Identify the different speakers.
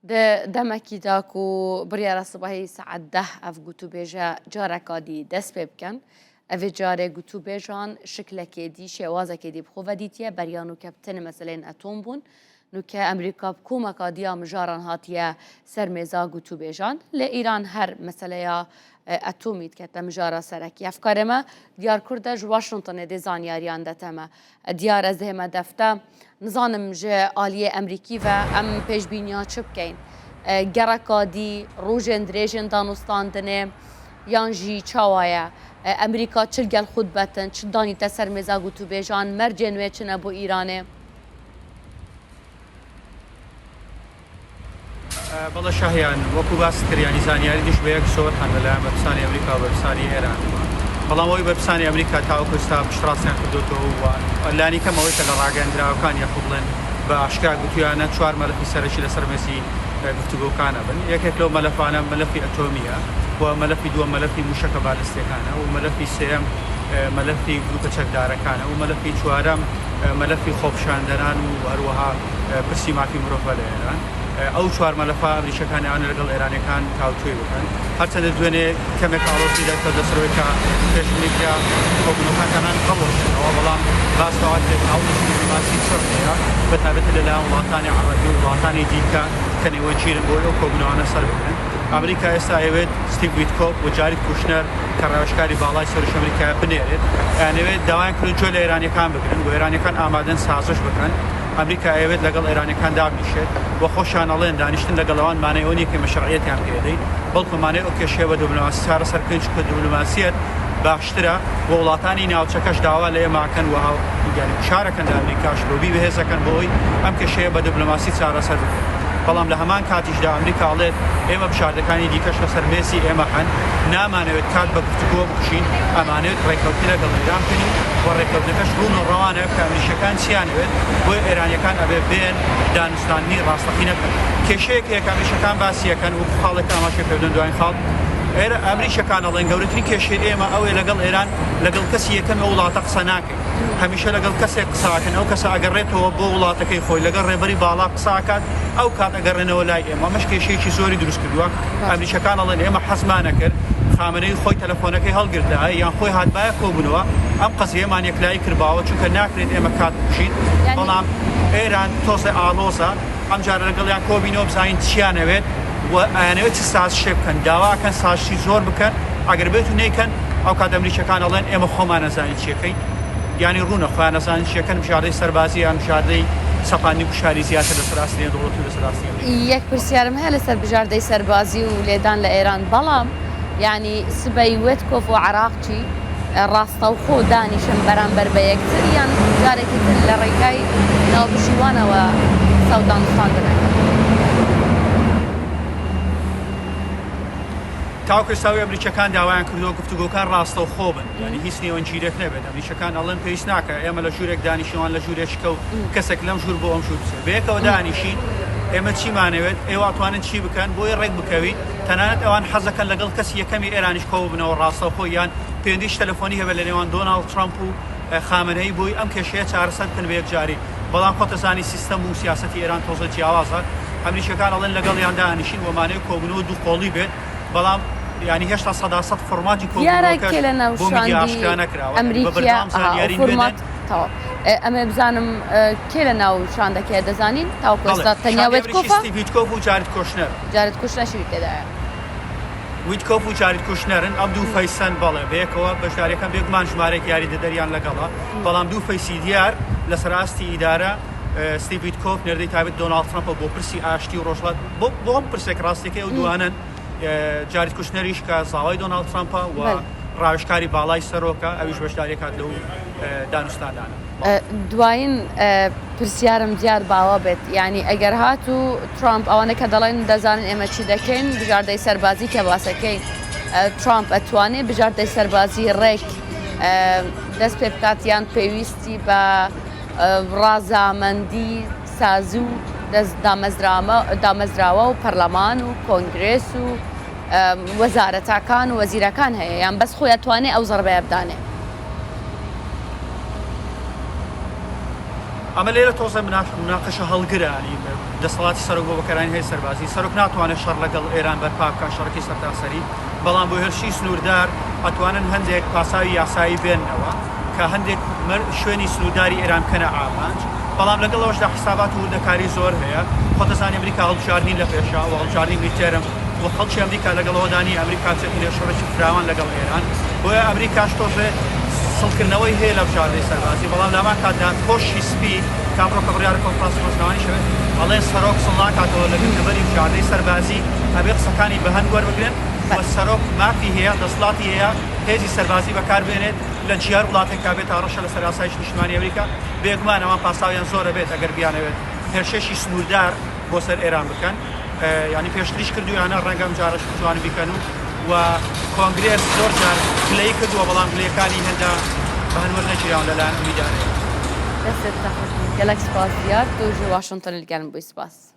Speaker 1: دە دەمەکی دا کو بڕیارە سبەی سەعات دە ئەڤ گوتوبێژە جارەکا دی دەست پێ بکەن. ئەڤێ جارێ گوتوبێژان شکلەکێ دی شێوازەکێ دی بخۆ ڤەدیتیە بەریا نوکە بتنە مەسەلەێن ئەتۆم بوون. نوکە ئەمریکا بکۆمەکا دییا مژاران هاتیە سەر مێزا گوتوبێژان. لێ ئیران هەر مەسەلەیا ئەتۆمی دکەتە مژارا سەرەکی. ئەفکارێ مە دیار کوردە ژ واشنتنێ دێ زانیاریان دەتەمە. دیار ez dihême defte nizanim ji aliyê Emrîkî ve em pêşbîniya çi bikeyn. Gereka dî rojên dirêjên danûstandinê yan jî çawa ye? Emrîka çi li gel xwe dibetin, çi danîte ser mêza gotûbêjan, mercên wê çi ne bo Îranê?
Speaker 2: بەڵێ شاهیان، وەکو باست کرد یانی زانیاری دژ بە یەک زۆر هەن لەلایەن بەرپرسانی ئەمریکا و بەرپرسانی ئێرانەوە، بەڵام ئەوەی بەرپرسانی ئەمریکا تاوەکو ئێستا پشتڕاستیان کردۆتەوە و لانیکەم ئەوەی کە لە ڕاگەیەندراوەکان یاخود بڵێن بە ئاشکرا گوتویانە چوار مەلەفی سەرەکی لەسەر مێزی گفتوگۆکان ئەبن، یەکێک لەو مەلەفانە مەلەفی ئەتۆمییە و مەلەفی دووەم مەلەفی موشەکە بالستیەکانە و مەلەفی سێیەم مەلەفی گروپە چەکدارەکانە و مەلەفی چوارەم مەلەفی خۆپیشاندەران و هەروەها پرسی مافی مرۆڤە لە ئێران. ئەو چوار مەلەفە ئەمریکیەکان ئەیانەوێت لەگەڵ ئێرانیەکان تاوتوێ بکەن. هەرچەندە دوێنێ کەمێک ئاڵۆزی دەرکەوت لەسەر ئەوەی کە پێشبینی کرا کۆبوونەوەکان تەنانەت هەڵوەشێنەوە، بەڵام باس لەوە کرێت کە هەوڵێکی دیپلۆماسی چڕ هەیە بە تایبەتی لەلایەن وڵاتانی عەڕەبی و وڵاتانی دیکە کە نێوەندگیرن بۆ ئەوەی ئەو کۆبوونەوانە سەر بگرن. ئەمریکا ئێستا ئەیەوێت ستیڤ ویتکۆف و جارید کوشنەر کە ڕاوێژکاری باڵای سەرۆکی ئەمریکایە بنێرێت. ئەیانەوێت داوایان کردووە گوێ لە ئێرانیەکان بگرن و ئێرانیەکان ئامادەن سازش بکەن. ئەمریکا ئەیەوێت لەگەڵ ئێرانیەکان دابنیشێت و خۆشیان ئەڵێن دانیشتن لەگەڵ ئەوان مانای ئەوە نیە کە ئێمە شەرعیەتیان پێ ئەدەین بەڵکو مانای ئەو کێشەیە بە دبلۆماسی چارەسەر بکەین چونکە دبلۆماسیەت باشترە و وڵاتانی ناوچەکەش داوا لە ئێمە ئەکەن و یانی فشارەکەن لە ئەمریکاش لۆبی بەهێزەکەن بۆ ئەوەی ئەم کێشەیە بە دبلۆماسی چارەسەر بکرێت بەڵام لە هەمان کاتیشدا ئەمریکا ئەڵێت ئێمە بژاردەکانی دیکەش لەسەر مێزی ئێمە هەن نامانەوێت کات بە گفتوگۆ بکوژین ئەمانەوێت ڕێککەوتن لەگەڵ ئێران بکەین و ڕێککەوتنەکەش ڕوون و ڕەوانە کە ئەمریکییەکان چیانەوێت بۆیە ئێرانییەکان ئەبێ بێن دانوستاندنی ڕاستەقینە بکەن کێشەیەک هەیە کە ئەمریکییەکان باسی ئەکەن وەکو خاڵێک کە ئاماژەی پێ بدەن دواین خاڵ ئێرە ئەمریکییەکان ئەڵێن گەورەترین کێشەی ئێمە ئەوەیە لەگەڵ ئێران لەگەڵ کەسی یەکەم ئەو وڵاتە قسە ناکەین هەمیشە لەگەڵ کەسێک قسە ئەکەن ئەو کەسە ئەگەڕێتەوە بۆ وڵاتەکەی خۆی لەگەڵ ڕێبەری باڵا قسە ئەکات ئەو کات ئەگەڕێنەوە لای ئێمە ئەمەش کێشەیەکی زۆری دروست کردووە ئەمریکیەکان ئەڵێن ئێمە حەزمان ئەکرد خامنەیی خۆی تەلەفۆنەکەی هەڵگرتایە یان خۆی هاتبایە کۆبوونەوە ئەم قەزیەمان یەکلایی کردباوە چونکە ناکرێت ئێمە کات بکوژین بەڵام ئێران تۆزێ ئاڵۆزە ئەمجارە لەگەڵیان کۆبینەوە بزانین چیان ئەوێت و ئەیانەوێت چ سازشێک بکەن داوا ئەکەن سازشی زۆر بکەن ئەگەر بێت و نەیکەن ئەو کات ئەمریکیەکان ئەڵێن ئێمە خۆمان ئەزانین چیەکەین یانی ڕوونە خۆیان ئەزانن چیەکەن بژاردەی سەربازی یان بژاردەی سەپاندنی گوشاری زیاتر لەسەر ئاستی نێودەوڵەتی و لەسەر ئاستی ئەمریکا.
Speaker 1: یەک پرسیارم هەیە لەسەر بژاردەی سەربازی و لێدان لە ئێران بەڵام یانی سبەی وێتکۆف و عەراقچی ڕاستەوخۆ دانیشن بەرامبەر بە یەکتر یان جارێکی تر لە ڕێگای ناوبژیوانەوە قسە و دانوستاندن ئەکەن؟
Speaker 2: تاوەکو ئێستا ئەوەی ئەمریکییەکان داوایان کردووە گفتوگۆکان ڕاستەوخۆ بن یانی هیچ نێوەندگیرێک نەبێت ئەمریکییەکان ئەڵێن پێویست ناکا ئێمە لە ژوورێک دانیشین وان لە ژوورێکیکە و کەسێک لەم ژوور بۆ ئەم ژوور بچێت بەیەکەوە دانیشین ئێمە چیمانەوێت ئێوە ئەتوانن چی بکەن بۆی ڕێک بکەوین تەنانەت ئەوان حەزەکەن لەگەڵ کەسی یەکەمی ئێرانیش کۆببنەوە ڕاستەوخۆ یان پەیوەندیی تەلەفۆنی هەبێت لە نێوان دۆناڵد ترەمپ و خامنەیی بۆی ئەم کێشەیە چارەسەر بکەن بە یەکجاری بەڵام خۆت ئەزانی سیستەم و سیاسەتی ئێران تۆزێ جیاوازە ئەمریکیەکان ئەڵێن لەگەڵیان دانیشین و مانەوێت کۆبوونەوە دوو قۆڵی بێت بەڵام یانی هێشتا سەدا سەد فۆرماتی
Speaker 1: دیارە
Speaker 2: کۆبوونەوەکەش
Speaker 1: کێ لە ناو
Speaker 2: بۆ میدیا
Speaker 1: شاندی
Speaker 2: ئاشکرا نەکراوە یانی بە
Speaker 1: ئەمریکیە
Speaker 2: بەردەوام
Speaker 1: ئەها ئەو
Speaker 2: زانیاری نوێ
Speaker 1: فۆرمات
Speaker 2: دێن.
Speaker 1: تەواو ئەمەوێ بزانم کێ لە ناو شاندەکەیە دەزانین تاوەکو
Speaker 2: بەڵێ
Speaker 1: ئێستا تەنیا
Speaker 2: شاندی ئەمریکی
Speaker 1: وێتکۆفە؟
Speaker 2: ستیڤ ویتکۆف و جارید کۆشنەر.
Speaker 1: جارید کوشنەرشی تێدایە.
Speaker 2: ویتکۆف و جارید کوشنەرن ئەم دوو فەیسەن بەڵێ بەیەکەوە بەشداریەکەن بێگومان ژمارەیەک یاریدەدەریان لەگەڵە بەڵام دوو فەیسی دیار لەسەر ئاستی ئیدارە ستیڤ ویتکۆف نێردەی تایبەت دۆناڵد ترەمپە بۆ پرسی ئاشتی و ڕۆژهەڵات بۆ بۆ هەموو پرسێک ڕاستیەکەی ئەو دوانەن جارید کوشنەریش کە زاوای دۆناڵد ترەمپە و ڕاوێژکاری باڵای سەرۆکە ئەویش بەشداریەکات لەو دانوستانانە.
Speaker 1: دواین پرسیارم دیار باوە بێت یانی ئەگەر هاتوو ترامپ ئەوانە کە دەڵێن دەزانن ئێمە چی دەکەین بژاردەی سەربازی کە باسەکەی ترامپ ئەتوانێ بژاردەی سەربازی ڕێک دەست پێ بکات یان پێویستی بە ڕازامەندی سازی و دەست دامەزراوە و پەرلەمان و کۆنگرێس و وەزارەتەکان و وەزیرەکان هەیە یان بەس خۆی ئەتوانێ ئەو زەڕبەیە بدانێ؟
Speaker 2: ئەمە لێرە تۆزە مناقەشە هەڵگرە ینی دەسەڵاتی سەرۆک بۆ بەکارانی هێز سەربازی سەرۆک ناتوانێت شەڕ لەگەڵ ئێران بەرپا بکات شەڕێکی سەرتاسەری بەڵام بۆ هێرشی سنووردار ئەتوانن هەندێک پاساوی یاسایی بێننەوە کە هەندێک شوێنی سنوورداری ئێران بکەنە ئامانج بەڵام لەگەڵ ئەوەشدا حسابات و وردەکاری زۆر هەیە خۆت دەزانی ئەمریکا هەڵبژاردنی لە پێشە و هەڵبژاردنی midterm و خەڵکی ئەمریکا لەگەڵ ئەوەدا نییە ئەمریکا بچێتە نێو شەڕێکی فراوان لەگەڵ ئێران، بۆیە ئەمریکاش تۆزێ سڵکردنەوەی هەیە لە بژاردەی سەربازی، بەڵام لە هەمان کاتدا کۆشکی سپی کە ئەمڕۆ کە بڕیارە کۆنفرانسی ڕۆژنامەوانیش هەبێت، ئەڵێن سەرۆک سڵ ناکاتەوە لە گرتنەبەری بژاردەی سەربازی، ئەبێ قسەکانی بە هەند وەربگرن و سەرۆک مافی هەیە، دەسڵاتی هەیە هێزی سەربازی بەکار بێنێت لە جی هەر وڵاتێک کە بێتە هەڕەشە لەسەر ئاسایشی نیشتمانی ئەمریکا، بێگومان ئەوان پاساویان زۆر ئەبێت ئەگەر بیانەوێت هێرشێکی سنووردار بۆ سەر ئێران بکەن. یانی پێشتریش کردویانە ڕەنگە ئەم جارەش بتوانن بیکەن و و کۆنگرێس زۆر جار گلەیی کردووە بەڵام گلەیەکانی هێندە بە هەند وەرنەگیراون لەلایەن ئەم ئیدارەیە.
Speaker 1: دەستت خۆش بێت گەلەک سپاس دیار تۆ ژ واشنتۆن لگەلم بووی سپاس.